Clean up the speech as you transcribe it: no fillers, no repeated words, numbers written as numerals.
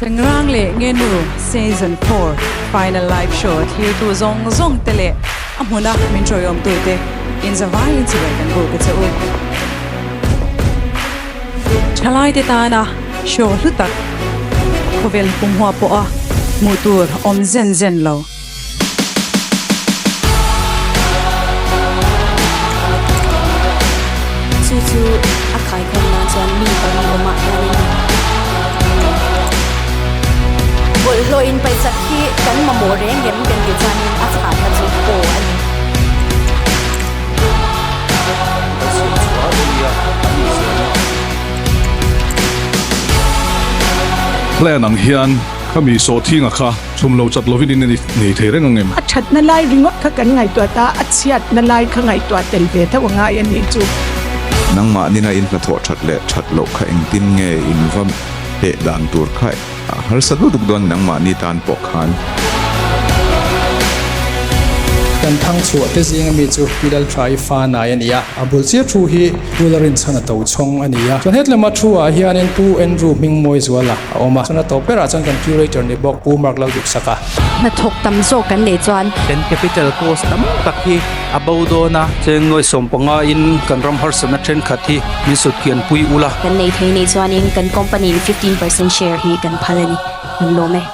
Chengrang leh Ngenu Season 4 Final Live Show a thlirtu zawng zawng te leh a hmuna min ṭawiawmtu te inzavaiin chibai kan buk a che u. Ṭhalaite tana show hlu tak khawvel pumhua pawha hmuh tur awm zen zen lo. Chu chu a khaikhawm nan chuan mi pali awmah hianin bawlhhlawh in paihsak hi kan mamawh reng rem kan tih chuanin a chhanna chu aw a ni. Plan ang hian khami sawhthinga kha chhum lo chat lovin in nei thei reng ang em? A thatna lai ringawt kha kan ngaihtuah ta, a chhiatna lai kha ngaihtuah tel ve tho a ngai a nih chu. Nangmah nina in hnathawh that leh that loh kha engtin nge in va teh dan tur kha a harsa lutuk dawn nangmahni tan pawh khan. Kan thang chhuah te zing ami chu Pi Lalthai fa nai a ni a, a bul chiah thu hi Pu Larinchhan a to chhawng a ni a. Chuan hetlema thu ah hianin Pu Andrew Hmingmawi Zuala a awm a, chuan a tawp berah chuan kan curator ni bawk Pu Mark Lalduhsak a. Hnathawk tam zawk kan neih chuan. Kan capital cost tam tak hi a bo dawn a. Cheng nuai sawmpanga in kan ram harsatna thenkhat hi min sut kian pui ula. Kan nei thei nei chuanin kan company in 15% share hi kan phal a ni. Kan lawm e.